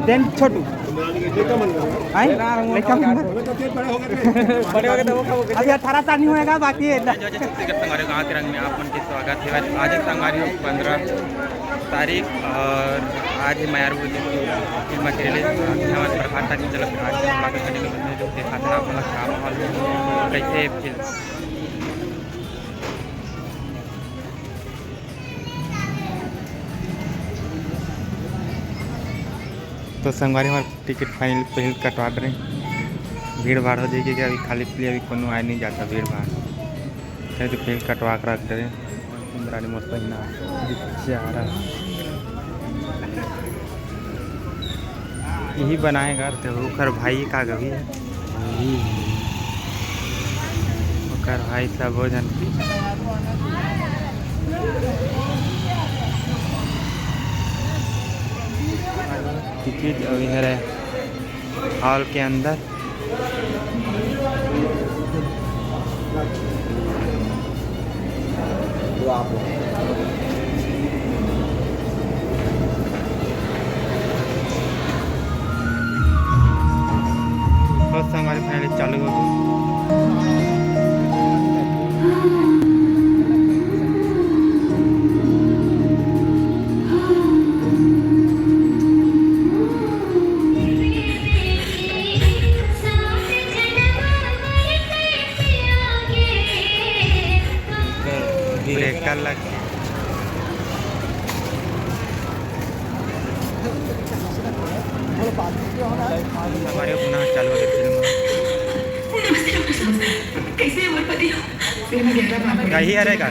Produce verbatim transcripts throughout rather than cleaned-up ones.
देन छोटू। आए? लइका मन। बड़े हो गए तो वो खाओगे। अभी अठारह साल नहीं होएगा, बाकी है। जय जय छत्तीसगढ़ संगवारी हो, गाँव के रंग में आप मन के स्वागत है। आज संगवारी हो पंद्रह तारीख और आज ही मयारू जी की फिल्म के रिलीज हमारे प्रभात टाकीज में चलत है। आज हम बात करने के बंदे जो देखा था आप लोग का माहौल कैसे है फिल्म। तो संगवारी हमारे टिकट फाइनल पहले कटवा डरे, भीड़ भाड़ हो जाएगी कि अभी खाली पीली अभी कोनो आए नहीं जाता भीड़ भाड़। चलो तो पहले कटवा के रख डरे। इंद्राणी मस्त ही ना बेचारा। यही बनाएगा तो ओकर भाई का गवी है। ओकर भाई सब हो जन की टिकट अभी हरे हॉल के अंदर। बस संगवारी फाइनली चालू हो गई। ब्रेकर लग हमारे पुनः चालू हो गई फिल्म। कैसे अमरपति हो? फिल्म ग्यारह बार यही है रे का?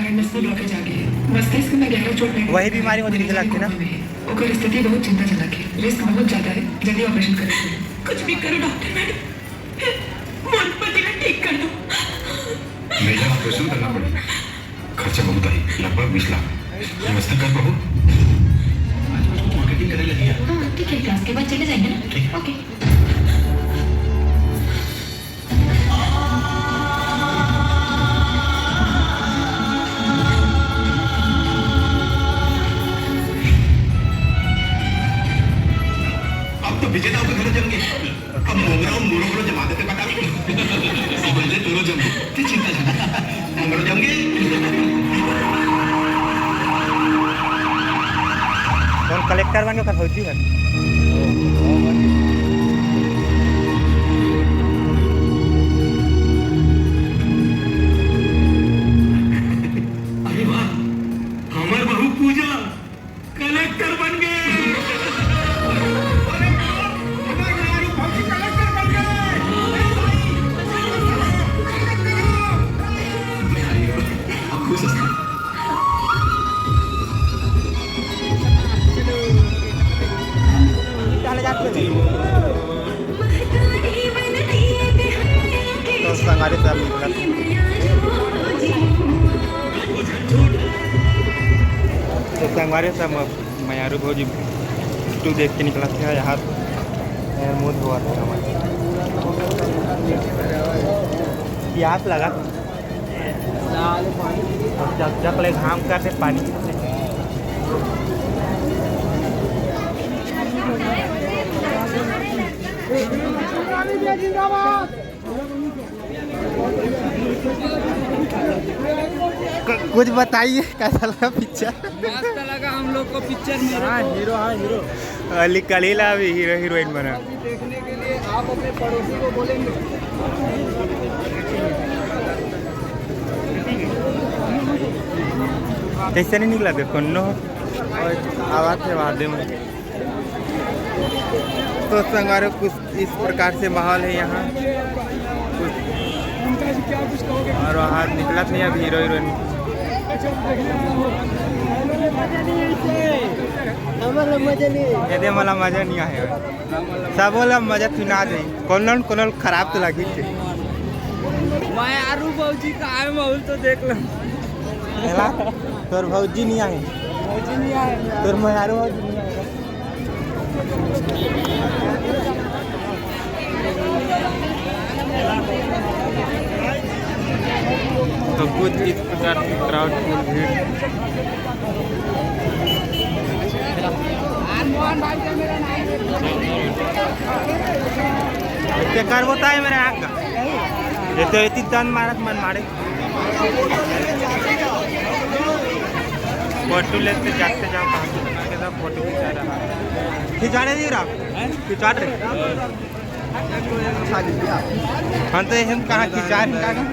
मस्तिष्क में गहरा चोट लगी। वही बीमारी होती थी लगती ना। ओकर स्थिति बहुत चिंताजनक है, रिस्क बहुत ज्यादा है, जल्दी ऑपरेशन करें। कुछ भी करो डॉक्टर मैडम, मोर पति ला ठीक कर दो। मेजर ऑपरेशन करना पड़ेगा, खर्चा बहुत आई, लगभग बीस लाख। व्यवस्था कर पाबो? आज मार्केटिंग करे लगी है। हाँ, ठीक है, क्लास के बाद चले जाएंगे ना। ठीक। ओके। अब तो विजेता होकर घर जम गए। अब मोंगरा और मोरो को जमा देते पता नहीं। समझ ले दोनों जम गए। चिंता जमा। मोंगरा जम गए। कौन कलेक्टर बन के फौजी है? अरे वाह, हमार बहू पूजा कलेक्टर बन गए। तो संगवारी सब निकलत। तो संगवारी सब मयारू भौजी टू देख के निकलत हे। यहाँ मुँह धोवत हे हमन। प्यास लगा। चक चक ले घाम करते पानी। जिंदाबाद। क-, कुछ बताइए, कैसा लगा पिक्चर? मस्त लगा हम लोग को पिक्चर में। हाँ, हीरो, हाँ, हीरो। अली कलीला भी हीरो हीरोइन बना। देखने के लिए आप अपने पड़ोसी को बोलेंगे। कैसे नहीं निकला देखो नो। और आवाज से बात दे। तो संगवारी कुछ इस प्रकार से माहौल है यहाँ। कुछ और वहाँ निकलत नहीं अभी हीरो हीरोइन। मजा नहीं। ये दे मला मजा नहीं आया। सब बोला मजा तू ना दे। कौन कौन खराब तो लगी थे। मयारू भौजी का आए माहौल तो देख लो। तोर भौजी नहीं आए। भौजी नहीं आए। तोर मयारू भौजी नहीं आए। तो कुछ इस प्रकार से क्राउड फुल भीड़। ते करबो ताई मेरे आँख का। ये तो इतनी दन मारत मन मारे। फोटो लेते जाते जाओ, कहाँ से बना के सब फोटो खिंचा रहा। खिंचा रहे जी राम? खिंचा रहे। हाँ, तो हम कहाँ खिंचा रहे, कहाँ?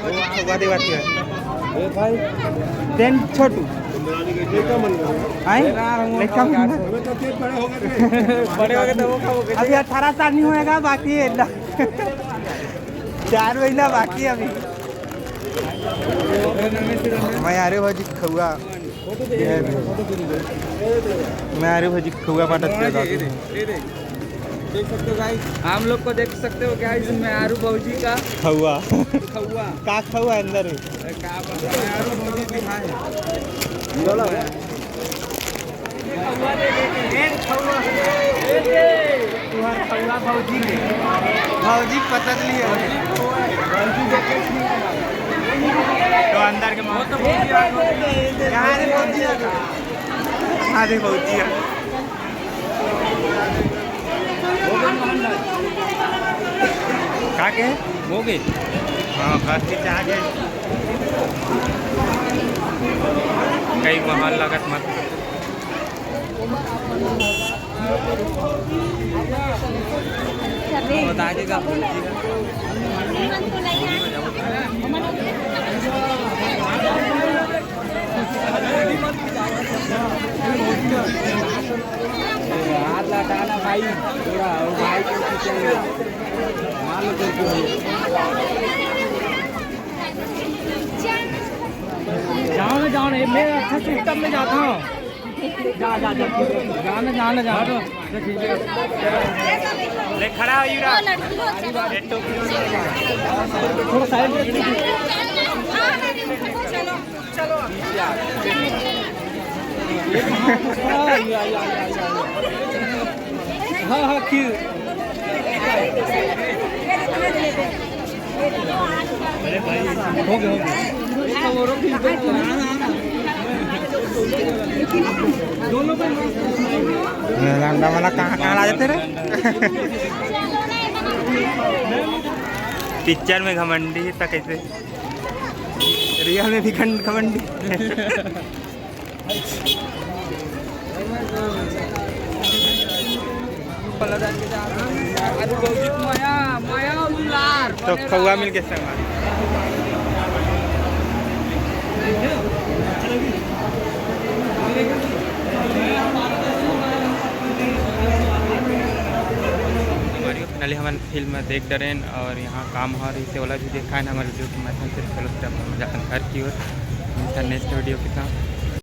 वो खवा दे बात है। ए भाई, देन छोटू। आए? लड़का मन। बड़े हो गए तो वो खाओगे। अभी अठारह साल नहीं होएगा, बाकी है ना। चार महीना बाकी है अभी। मैं आ रहे भाजी खउआ। मैं आ रहे भाजी खउआ बांटत के ये देख, ये देख। देख सकते हो गाइस, हम लोग को देख सकते हो गाइस, मैं आरू भौजी का खउआ। खउआ। का खउआ अंदर है? अरे का पता, मैं आरू भौजी दिखाए। तुहार खउआ भौजी के। भौजी पसंद नहीं है। तो अंदर के माहौल। यहाँ रे भौजी आ गई। यहाँ रे भौजी आ गई। का के? हो गए। हाँ, बस के चाह गए। कई माहौल लगत मत। बता के का? हाथ लटाना भाई, थोड़ा, वो भाई को पीछे मार लो तेरे को। जाओ ना, जाओ ना, मैं अच्छा सिस्टम में जाता हूँ। जा, जा, जा, जा ना, जा ना, जा। ले, खड़ा हो, युवराज। थोड़ा साइड में। चलो। हाँ, या, या, या, या। हाँ, हाँ, खीर। हो गया, हो गया। दोनों पे लंडा वाला कहाँ, कहाँ ला देते रे? पिक्चर में घमंडी ही था कैसे? रियल में भी घमंडी। तो खउआ मिल के संग। फाइनली हमन फिल्म देख डरेन और यहाँ काम हो रही से ओला भी देखा है ना हमारे वीडियो के माध्यम से। चलो फिर अपन जाथन घर की ओर, मिलथन नेक्स्ट वीडियो के साथ।